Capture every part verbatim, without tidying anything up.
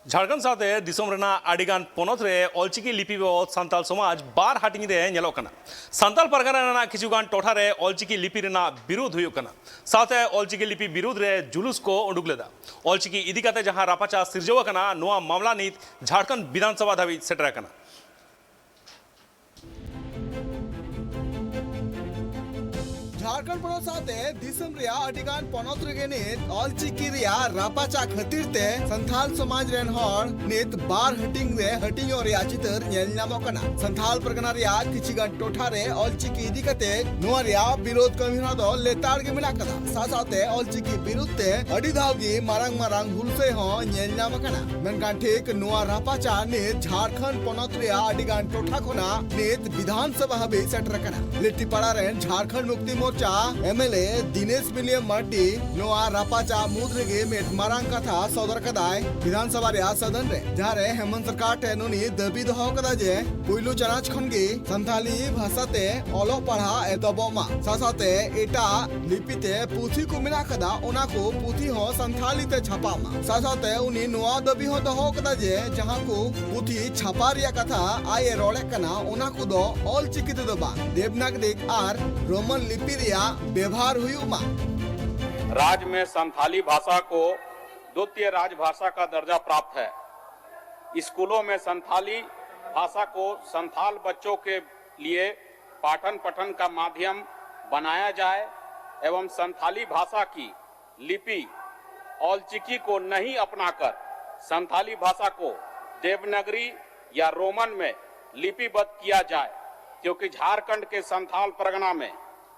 ᱡᱷᱟᱲᱠᱷᱚᱸᱰ ᱥᱟᱶᱛᱮ ᱫᱤᱥᱚᱢ ᱨᱮᱱᱟᱜ ᱟᱹᱰᱤᱜᱟᱱ ᱯᱚᱱᱚᱛ ᱨᱮ ᱚᱞᱪᱤᱠᱤ ᱞᱤᱯᱤ ᱵᱟᱵᱚᱫ ᱥᱟᱱᱛᱟᱲ ᱥᱚᱢᱟᱡᱽ ᱵᱟᱨ ᱦᱟᱹᱴᱤᱧ ᱨᱮ ᱧᱮᱞᱚᱜ ᱠᱟᱱᱟ᱾ ᱥᱟᱱᱛᱟᱲ ᱯᱟᱨᱜᱟᱱᱟ ᱨᱮᱱᱟᱜ ᱠᱤᱪᱷᱩᱜᱟᱱ ᱴᱚᱴᱷᱟ ᱨᱮ ᱚᱞᱪᱤᱠᱤ ᱞᱤᱯᱤ ᱨᱮᱱᱟᱜ ᱵᱤᱨᱩᱫᱷ ᱦᱩᱭᱩᱜ ᱠᱟᱱᱟ᱾ ᱥᱟᱶᱛᱮ ᱚᱞᱪᱤᱠᱤ ᱞᱤᱯᱤ ᱵᱤᱨᱩᱫᱷ ᱨᱮ ᱡᱩᱞᱩᱥ ᱠᱚ ᱩᱰᱩᱠ ᱞᱮᱫᱟ᱾ ᱚᱞᱪᱤᱠᱤ ᱤᱫᱤ ᱠᱟᱛᱮ ᱡᱟᱦᱟᱸ ᱨᱟᱯᱟᱪᱟᱜ ᱥᱤᱨᱡᱟᱹᱣ ᱟᱠᱟᱱᱟ, ᱱᱚᱣᱟ ᱢᱟᱢᱞᱟ ᱱᱤᱛ ᱡᱷᱟᱲᱠᱷᱚᱸᱰ ᱵᱤᱫᱷᱟᱱ ᱥᱚᱵᱷᱟ ᱫᱷᱟᱹᱵᱤᱡ ᱥᱮᱴᱮᱨ ᱟᱠᱟᱱᱟ᱾ ᱡᱷᱟᱲᱠᱷᱚᱸᱰ ᱯᱚᱱᱚᱛ ᱥᱟᱶᱛᱮ ᱫᱤᱥᱚᱢ ᱨᱮᱭᱟᱜ ᱟᱹᱰᱤ ᱜᱟᱱ ᱯᱚᱱᱚᱛ ᱨᱮᱜᱮ ᱱᱤᱛ ᱚᱞᱪᱤᱠᱤ ᱨᱮᱭᱟᱜ ᱨᱟᱯᱟᱪᱟᱜ ᱠᱷᱟᱹᱛᱤᱨ ᱛᱮ ᱥᱟᱱᱛᱟᱲ ᱥᱚᱢᱟᱡᱽ ᱨᱮᱱ ᱦᱚᱲ ᱱᱤᱛ ᱵᱟᱨ ᱦᱟᱹᱴᱤᱧ ᱨᱮ ᱦᱟᱹᱴᱤᱧᱚᱜ ᱨᱮᱭᱟᱜ ᱪᱤᱛᱟᱹᱨ ᱧᱮᱞ ᱧᱟᱢᱚᱜ ᱠᱟᱱᱟ᱾ ᱥᱟᱱᱛᱟᱲ ᱯᱟᱨᱜᱟᱱᱟ ᱨᱮᱭᱟᱜ ᱠᱤᱪᱷᱤ ᱜᱟᱱ ᱴᱚᱴᱷᱟ ᱨᱮ ᱚᱞᱪᱤᱠᱤ ᱤᱫᱤ ᱠᱟᱛᱮ ᱱᱚᱣᱟ ᱨᱮᱭᱟᱜ ᱵᱤᱨᱳᱫᱷ ᱠᱟᱹᱢᱤᱦᱚᱨᱟ ᱫᱚ ᱞᱮᱛᱟᱲ ᱜᱮ ᱢᱮᱱᱟᱜ ᱟᱠᱟᱫᱟ᱾ ᱥᱟᱶ ᱥᱟᱶᱛᱮ ᱚᱞᱪᱤᱠᱤ ᱵᱤᱨᱩᱫᱷ ᱛᱮ ᱟᱹᱰᱤ ᱫᱷᱟᱣ ᱜᱮ ᱢᱟᱨᱟᱝ ᱢᱟᱨᱟᱝ ᱦᱩᱞᱥᱟᱹᱭ ᱦᱚᱸ ᱧᱮᱞ ᱧᱟᱢ ᱟᱠᱟᱱᱟ᱾ ᱢᱮᱱᱠᱷᱟᱱ ᱴᱷᱤᱠ ᱱᱚᱣᱟ ᱨᱟᱯᱟᱪᱟᱜ ᱱᱤᱛ ᱡᱷᱟᱲᱠᱷᱚᱸᱰ ᱯᱚᱱᱚᱛ ᱨᱮᱭᱟᱜ ᱟᱹᱰᱤ ᱜᱟᱱ ᱴᱚᱴᱷᱟ ᱠᱷᱚᱱᱟᱜ ᱱᱤᱛ ᱵᱤᱫᱷᱟᱱ ᱥᱚᱵᱷᱟ ᱦᱟᱹᱵᱤᱡ ᱥᱮᱴᱮᱨ ᱟᱠᱟᱱᱟ᱾ ᱞᱤᱴᱤᱯᱟᱲᱟ ᱨᱮᱱ Jharkhand Mukti Morcha M L A Dinesh William Marandi ᱱᱚᱣᱟ ᱨᱟᱯᱟᱪᱟᱜ ᱢᱩᱫᱽ ᱨᱮᱜᱮ ᱢᱤᱫ ᱢᱟᱨᱟᱝ ᱠᱟᱛᱷᱟ ᱥᱚᱫᱚᱨ ᱠᱟᱫᱟᱭ᱾ ᱵᱤᱫᱷᱟᱱ ᱥᱚᱵᱷᱟ ᱨᱮᱭᱟᱜ ᱥᱚᱫᱚᱱ ᱨᱮ, ᱡᱟᱦᱟᱸ ᱨᱮ ᱦᱮᱢᱚᱱᱛ ᱥᱚᱨᱠᱟᱨ ᱴᱷᱮᱱ ᱩᱱᱤ ᱫᱟᱹᱵᱤ ᱫᱚᱦᱚ ᱠᱟᱫᱟ ᱡᱮ ᱯᱩᱭᱞᱩ ᱪᱟᱱᱟᱪ ᱠᱷᱚᱱ ᱜᱮ ᱥᱟᱱᱛᱷᱟᱞᱤ ᱵᱷᱟᱥᱟ ᱛᱮ ᱚᱞᱚᱜ ᱯᱟᱲᱦᱟᱜ ᱮᱛᱚᱦᱚᱵᱚᱜ ᱢᱟ, ᱥᱟᱶ ᱥᱟᱶᱛᱮ ᱮᱴᱟᱜ ᱞᱤᱯᱤ ᱛᱮ ᱯᱩᱛᱷᱤ ᱠᱚ ᱢᱮᱱᱟᱜ ᱠᱟᱫᱟ, ᱚᱱᱟ ᱠᱚ ᱯᱩᱛᱷᱤ ᱦᱚᱸ ᱥᱟᱱᱛᱷᱟᱞᱤ ᱛᱮ ᱪᱷᱟᱯᱟᱜ ᱢᱟ᱾ ᱥᱟᱶ ᱥᱟᱶᱛᱮ ᱩᱱᱤ ᱱᱚᱣᱟ ᱫᱟᱹᱵᱤ ᱦᱚᱸ ᱫᱚᱦᱚ ᱠᱟᱫᱟ ᱡᱮ ᱡᱟᱦᱟᱸ ᱠᱚ ᱯᱩᱛᱷᱤ ᱪᱷᱟᱯᱟ ᱨᱮᱭᱟᱜ ᱠᱟᱛᱷᱟ ᱟᱡ ᱮ ᱨᱚᱲᱮᱫ ᱠᱟᱱᱟ, ᱚᱱᱟ ᱠᱚᱫᱚ ᱚᱞ ᱪᱤᱠᱤ ᱛᱮᱫᱚ ᱵᱟᱝ, ᱫᱮᱵᱽᱱᱟᱜᱽᱨᱤ ᱟᱨ ᱨᱳᱢᱟᱱ ᱞᱤᱯᱤ ᱨᱮᱭᱟᱜ ᱵᱮᱵᱷᱟᱨ ᱦᱩᱭᱩᱜ ᱢᱟ᱾ राज्य में संथाली भाषा को द्वितीय राजभाषा का दर्जा प्राप्त है। स्कूलों में संथाली भाषा को संथाल बच्चों के लिए पाठन पठन का माध्यम बनाया जाए एवं संथाली भाषा की लिपि औलचिकी को नहीं अपनाकर संथाली भाषा को देवनागरी या रोमन में लिपिबद्ध किया जाए, क्योंकि झारखंड के संथाल परगना में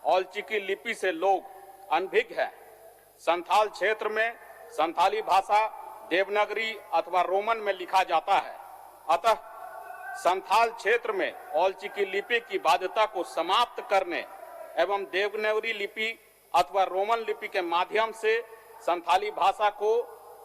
औलचिकी लिपि से लोग अनभिज्ञ हैं। संथाल क्षेत्र में संथाली भाषा देवनागरी अथवा रोमन में लिखा जाता है। अतः संथाल क्षेत्र में औलचिकी लिपि की बाध्यता को समाप्त करने एवं देवनागरी लिपि अथवा रोमन लिपि के माध्यम से संथाली भाषा को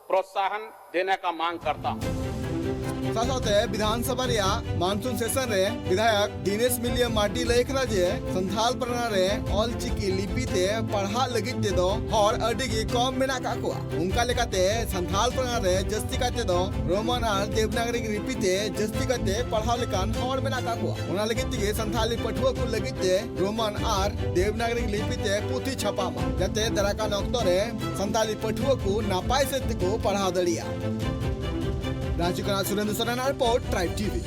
प्रोत्साहन देने का मांग करता हूं। ᱥᱟᱶᱛᱮ ᱵᱤᱫᱷᱟᱱ ᱥᱚᱵᱷᱟ ᱨᱮᱭᱟᱜ ᱢᱟᱱᱥᱩᱱ ᱥᱮᱥᱚᱱ ᱨᱮ ᱵᱤᱫᱷᱟᱭᱚᱠ ᱫᱤᱱᱮᱥ ᱢᱤᱞᱤᱭᱟ ᱢᱟᱨᱰᱤ ᱞᱟᱹᱭ ᱠᱮᱫᱟ ᱡᱮ ᱥᱟᱱᱛᱟᱲ ᱯᱟᱨᱜᱟᱱᱟ ᱨᱮ ᱚᱞ ᱪᱤᱠᱤ ᱞᱤᱯᱤ ᱛᱮ ᱯᱟᱲᱦᱟᱜ ᱞᱟᱹᱜᱤᱫ ᱛᱮᱫᱚ ᱦᱚᱲ ᱟᱹᱰᱤ ᱜᱮ ᱠᱚᱢ ᱢᱮᱱᱟᱜ ᱟᱠᱟᱫ ᱠᱚᱣᱟ᱾ ᱚᱱᱠᱟ ᱞᱮᱠᱟᱛᱮ ᱥᱟᱱᱛᱟᱲ ᱯᱟᱨᱜᱟᱱᱟ ᱨᱮ ᱡᱟᱹᱥᱛᱤ ᱠᱟᱭ ᱛᱮᱫᱚ ᱨᱳᱢᱟᱱ ᱟᱨ ᱫᱮᱵᱽᱱᱟᱜᱚᱨᱤ ᱞᱤᱯᱤ ᱛᱮ ᱡᱟᱹᱥᱛᱤ ᱠᱟᱭᱛᱮ ᱯᱟᱲᱦᱟᱣ ᱞᱮᱠᱟᱱ ᱦᱚᱲ ᱢᱮᱱᱟᱜ ᱟᱠᱟᱫ ᱠᱚᱣᱟ᱾ ᱚᱱᱟ ᱞᱟᱹᱜᱤᱫ ᱛᱮᱜᱮ ᱥᱟᱱᱛᱟᱲᱤ ᱯᱟᱹᱴᱷᱩᱣᱟᱹ ᱠᱚ ᱞᱟᱹᱜᱤᱫ ᱛᱮ ᱨᱳᱢᱟᱱ ᱟᱨ ᱫᱮᱵᱽᱱᱟᱜᱚᱨᱤ ᱞᱤᱯᱤ ᱛᱮ ᱯᱩᱛᱷᱤ ᱪᱷᱟᱯᱟᱜ ᱢᱟ, ᱡᱟᱛᱮ ᱫᱟᱨᱟᱭ ᱠᱟᱱ ᱚᱠᱛᱚ ᱨᱮ ᱥᱟᱱᱛᱟᱲᱤ ᱯᱟᱹᱴᱷᱩᱣᱟᱹ ᱠᱚ ᱱᱟᱯᱟᱭ ᱥᱮᱫ ᱛᱮᱠᱚ ᱯᱟᱲᱦᱟᱣ ᱫᱟᱲᱮᱭᱟᱜᱼᱟ᱾ ᱨᱟᱺᱪᱤ ᱠᱷᱚᱱᱟᱜ ᱥᱩᱨᱮᱱᱫᱨᱚ ᱥᱚᱨᱮᱱᱟᱜ ᱨᱤᱯᱳᱨᱴ, ᱴᱨᱟᱭᱤᱵᱽ ᱴᱤᱵᱷᱤ᱾